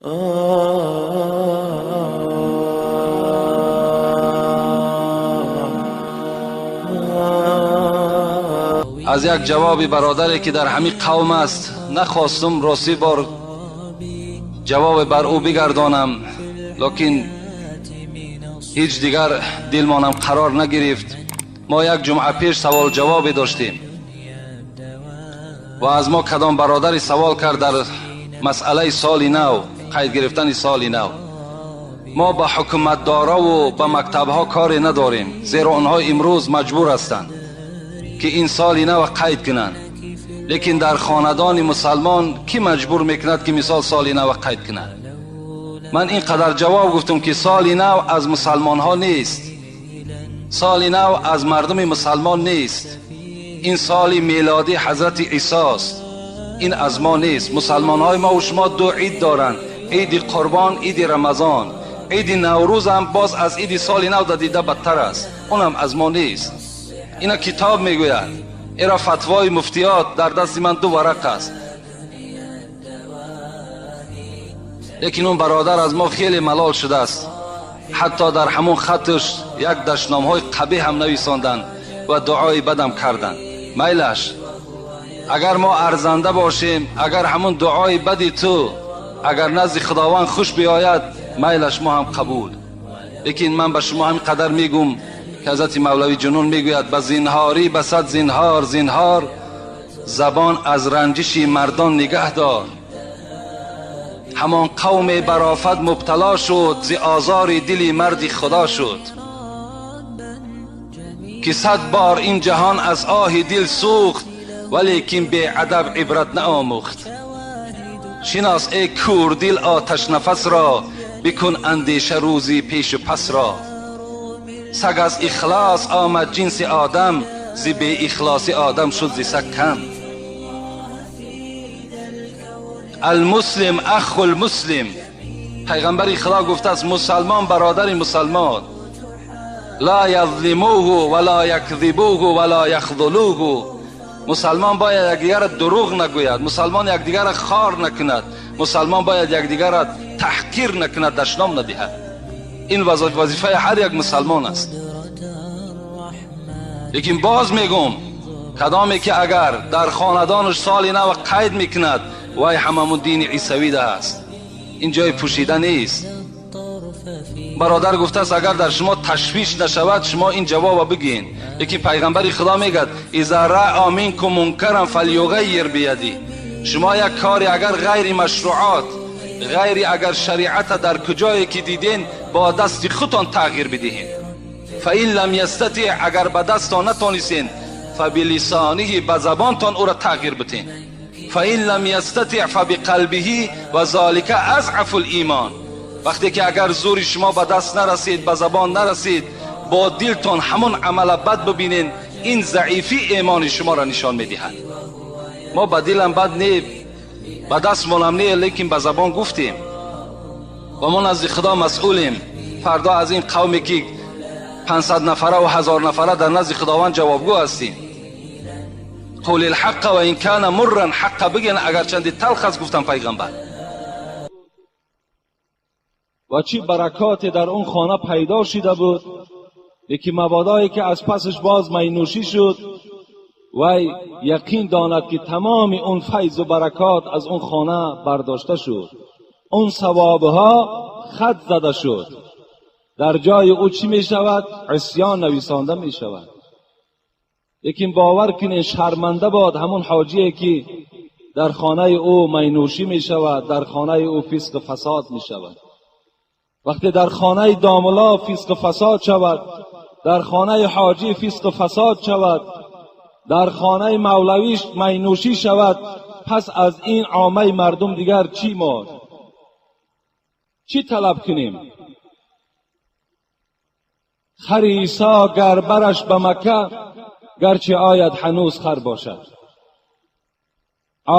Аз як ҷавоби бародаре ки дар ҳамин қавм аст нахостум рости бор ҷавоб бар ӯ бигардонам, лекин ҳеҷ дигар дилмонам қарор нагирифт. Мо як ҷумъа пеш савол ҷавобе доштем ва аз мо кадом бародаре савол кард дар масъалаи соли нав, қайд гирифтани соли нав. Мо ба ҳукуматдораву ба мактабҳо коре надорем, зеро онҳо имрӯз маҷбур ҳастанд ки ин соли нав қайд кунанд, лекин дар хонадони мусалмон кӣ маҷбур мекунад ки мисол соли нав қайд кунад? Ман ин қадар ҷавоб гуфтам ки соли нав аз мусалмонҳо нест, соли нав аз мардуми мусалмон нест, ин соли мелодӣ ҳазрати Исост, ин аз мо нест. Мусалмонҳои мо ва шумо ду ид доранд: иди Қурбон, иди Рамазон. Иди Наврӯз ҳам боз аз иди соли нав дида бадтар аст, унам аз мо нест. Ина китоб мегӯяд, ира фатвои муфтиёт дар дасти ман ду варақ аст. Лекин он бародар аз мо хеле малол шудааст, ҳатто дар ҳамон хатш як дашномҳои қабеҳ ҳам нависонданд ва дуои бадам карданд. Майлаш, агар мо арзанда бошем, агар ҳамон дуои бади ту агар назди Худованд хуш биёяд, майлаш, мо ҳам қабул. Лекин ман ба шумо ҳамин қадар мегӯм ки ҳазрати Мавлавӣ Ҷунун мегӯяд: ба зинҳорӣ ба сад зинҳор зинҳор, забон аз ранҷиши мардон нигаҳ дор. Ҳамон қавме бар офат мубтало шуд, зи озори дили марди Худо шуд, ки сад бор ин ҷаҳон аз оҳи дил сӯхт, валекин беадаб ибрат наомӯхт. Шинос эй кӯрдил оташнафасро, бикун андеша рӯзи пешу пасро. Саг аз ихлос омад ҷинси одам, зи беихлоси одам шуд зи саг кам. Алмуслим аху лмуслим, пайғамбари Худо гуфтааст мусалмон бародари мусалмон. Ла язлимуҳу ва ла якзибуҳу ва ла яхзулуҳу. Мусалмон бояд якдигарро дурӯғ нагӯяд, мусалмон якдигарро хор накунад, мусалмон бояд якдигарро таҳқир накунад, дашном надиҳад. Ин вазифаи ҳар як мусалмон аст. Лекин боз мегӯм, кадоме ки агар дар хонадонаш соли нав қайд мекунад, вай ҳамамун дини исавида аст. Ин ҷои пӯшида нест. Бародар гуфтааст агар дар шумо ташвиш нашавад, шумо ин ҷавобро бигӯед. Лекин пайғамбари Худо мегӯяд: иза раъа минкум мункаран фалюғаййир биядӣ. Шумо як кори агар ғайри машруъот, ғайри агар шариата дар куҷое ки диден, бо дасти худтон тағйир бидиҳед. Фаин лам ястатиъ, агар ба дастон натонистен, фабилисониҳи, ба забонтон ӯро тағйир битен. Фаин лам ястатиъ фабиқалбиҳи ва золика азъафу лимон. Вақте ки агар зури шумо ба даст нарасид, ба забон нарасид, бо дилтон ҳамон амала бад бибинен, ин заифи имони шуморо нишон медиҳад. Мо ба дилам бад не, ба дастмонам не, лекин ба забон гуфтем ва мо назди Худо масъулем. Фардо аз ин қавме ки 500 нафара ва 1000 нафара дар назди Худованд ҷавобгӯ ҳастем. Қул алҳаққа ва ин кана мурран, ҳаққа бигӯен агарчанди талх аст, гуфтан пайғамбар. Ва чӣ баракоте дар он хона пайдо шида буд, лекин мабодое ки аз пасаш боз майнӯшӣ шуд, вай яқин донад ки тамоми он файзу баракот аз он хона бардошта шуд, он савобҳо хат зада шуд. Дар ҷои ӯ чӣ мешавад? Исён нависонда мешавад. Лекин бовар кунед, шарманда бод ҳамон ҳоҷие ки дар хонаи ӯ майнӯшӣ мешавад, дар хонаи ӯ фисқу фасод мешавад. Вақте дар хонаи домулло фисқу фасод шавад, дар хонаи ҳоҷӣ фисқу фасод шавад, дар хонаи мавлавӣ майнӯшӣ шавад, пас аз ин оммаи мардум дигар чӣ мо чӣ талаб кунем? Хари Исо гар бараш ба Макка, гарчи ояд ҳанӯз хар бошад.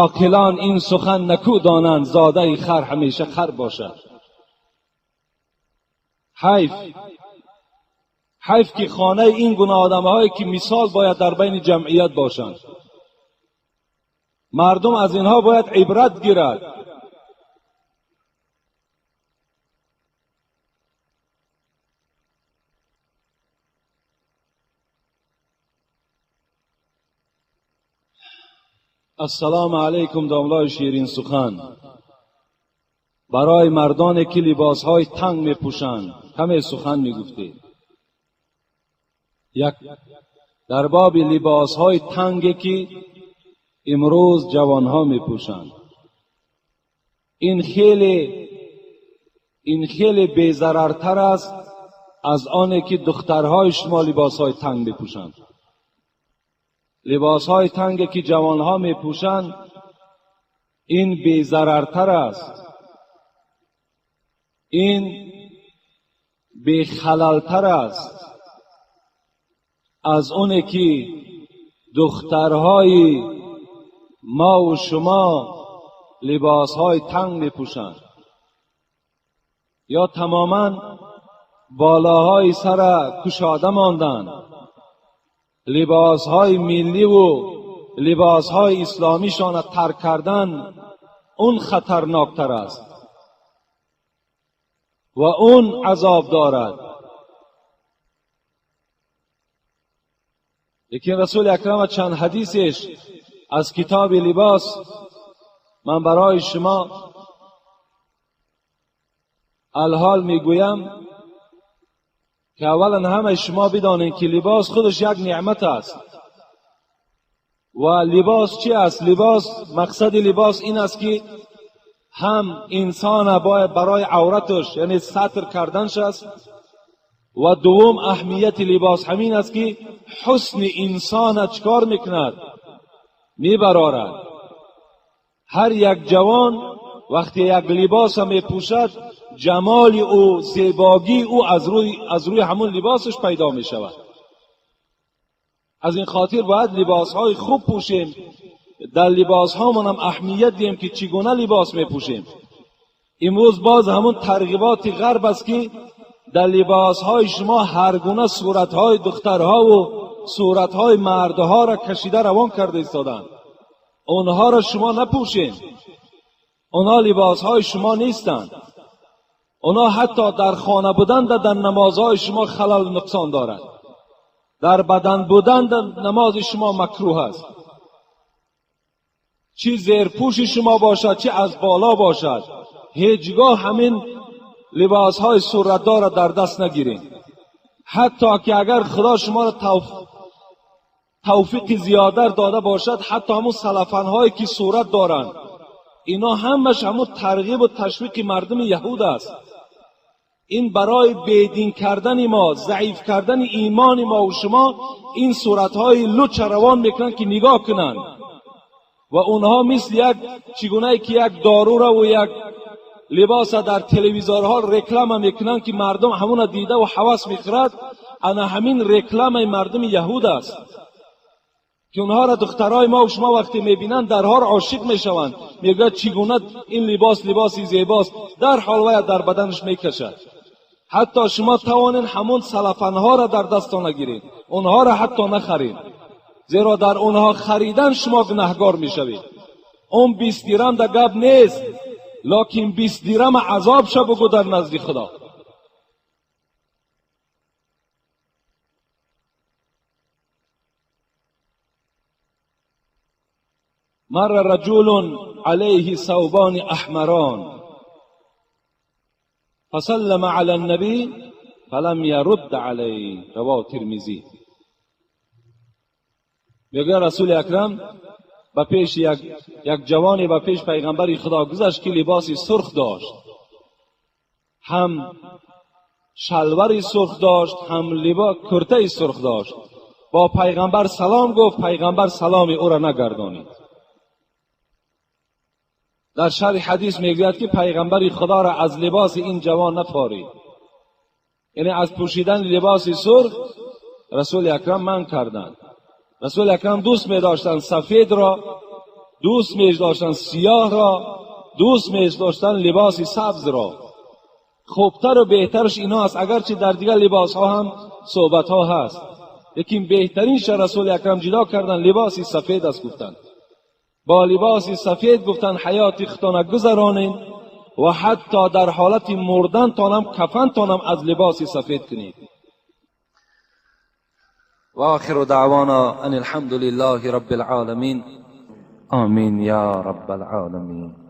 Оқилон ин сухан накӯ донанд, зодаи хар ҳамеша хар бошад. Ҳайф, ҳайф ки хонаи ин гуна одамҳое ки мисол бояд дар байни ҷамъият бошанд, мардум аз инҳо бояд ибрат гирад. Ассалому алайкум, домлаи ширин сухан. Барои мардоне ки либосҳои танг мепӯшанд каме сухан мегуфтед. Як дар боби либосҳои танге ки имрӯз ҷавонҳо мепӯшанд. Ин хеле безарартар аст аз оне ки духтарҳои шумо либосҳои танг мепӯшанд. Либосҳои танге ки ҷавонҳо мепӯшанд ин безарартар аст, ин бехалалтар аст аз оне ки духтарҳои мо ва шумо либосҳои танг мепӯшанд ё тамоман болоҳои сара кушода монданд. Либосҳои миллӣ ва либосҳои исломишонро тарк кардан он хатарноктар аст ва он азоб дорад. Лекин расули акрам чанд ҳадисеш аз китоби либос ман барои шумо алҳол мегӯям ки аввалан ҳамаи шумо бидонед ки либос худаш як неъмат аст. Ва либос чи аст? Либос, мақсади либос ин аст ки ҳам инсона бояд барои авраташ, яъне сатр карданш аст, ва дуввум аҳамияти либос ҳамин аст ки ҳусни инсона чикор мекунад? Мебарорад. Ҳар як ҷавон вақте як либоса мепӯшад, ҷамоли ӯ, зебогии ӯ аз рӯи ҳамон либосаш пайдо мешавад. Аз ин хотир бояд либосҳои хуб пӯшем, дар либосҳомонам аҳамият диҳем ки чӣ гуна либос мепӯшем. Имрӯз боз ҳамон тарғиботи ғарб аст ки дар либосҳои шумо ҳар гуна суратҳои духтарҳову суратҳои мардҳоро кашида равон карда истоданд. Онҳоро шумо напӯшед, онҳо либосҳои шумо нестанд. Онҳо ҳатто дар хона буданд дар намозҳои шумо халал нуқсон дорад, дар бадан буданд намози шумо макрӯҳ аст. Чӣ зерпӯши шумо бошад, чӣ аз боло бошад, ҳеҷгоҳ ҳамин либосҳои суратдорро дар даст нагиред. Ҳатто ки агар худо шуморо тавфиқи зиёдтар дода бошад, ҳатто ҳамун салафанҳое ки сурат доранд, ино ҳамаш ҳамун тарғибу ташвиқи мардуми яҳуд аст. Ин барои бедин кардани мо, заиф кардани имони мо ва шумо ин суратҳои луча равон мекунанд ки нигоҳ кунанд. Ва онҳо мисли як чигунае ки як дорура ва як либоса дар телевизорҳо реклама мекунанд ки мардум ҳамона дида ва ҳавас мехӯрад, ана ҳамин рекламаи мардуми яҳуд аст ки онҳоро духтарҳои мо ва шумо вақте мебинанд дарҳол ошиқ мешаванд, мегӯяд чӣ гуна ин либос либоси зебост, дарҳол вая дар баданаш мекашад. Ҳатто шумо тавонед ҳамон салафанҳоро дар дастон нагиред, онҳоро ҳатто нахаред, зеро дар онҳо харидан шумо гунаҳгор мешавед. Он 20 дирам да гап нест, локин 20 дирам азоб ша бугӯ дар назди худо. مر رجل عليه ثوبان احمران فسلم على النبي فلم يرد عليه. رواه ترمذی. میگه رسول اکرم به پیش یک جوانی به پیش پیغمبر خدا گذشت که لباسی سرخ داشت، هم شلواری سرخ داشت، هم لباس کرته سرخ داشت. با پیغمبر سلام گفت، پیغمبر سلام او را نگردانید. در شرح حدیث میگوید که پیغمبر خدا را از لباس این جوان نفارید، یعنی از پوشیدن لباس سرخ رسول اکرم منع کردند. رسول اکرم دوست می داشتند سفید را، دوست می داشتند سیاه را، دوست می داشتند لباس سبز را. خوبتر و بهترش اینا است، اگرچه در دیگر لباس ها هم صحبت ها هست، لیکن بهترینش رسول اکرم جدا کردند لباس سفید است گفتند. با لباس سفید گفتند حیات خودتان گذرانید و حتی در حالت مردن تانم کفن تانم از لباس سفید کنید. و آخر دعوانا ان الحمد لله رب العالمین. Омин ё Раббал Оламин.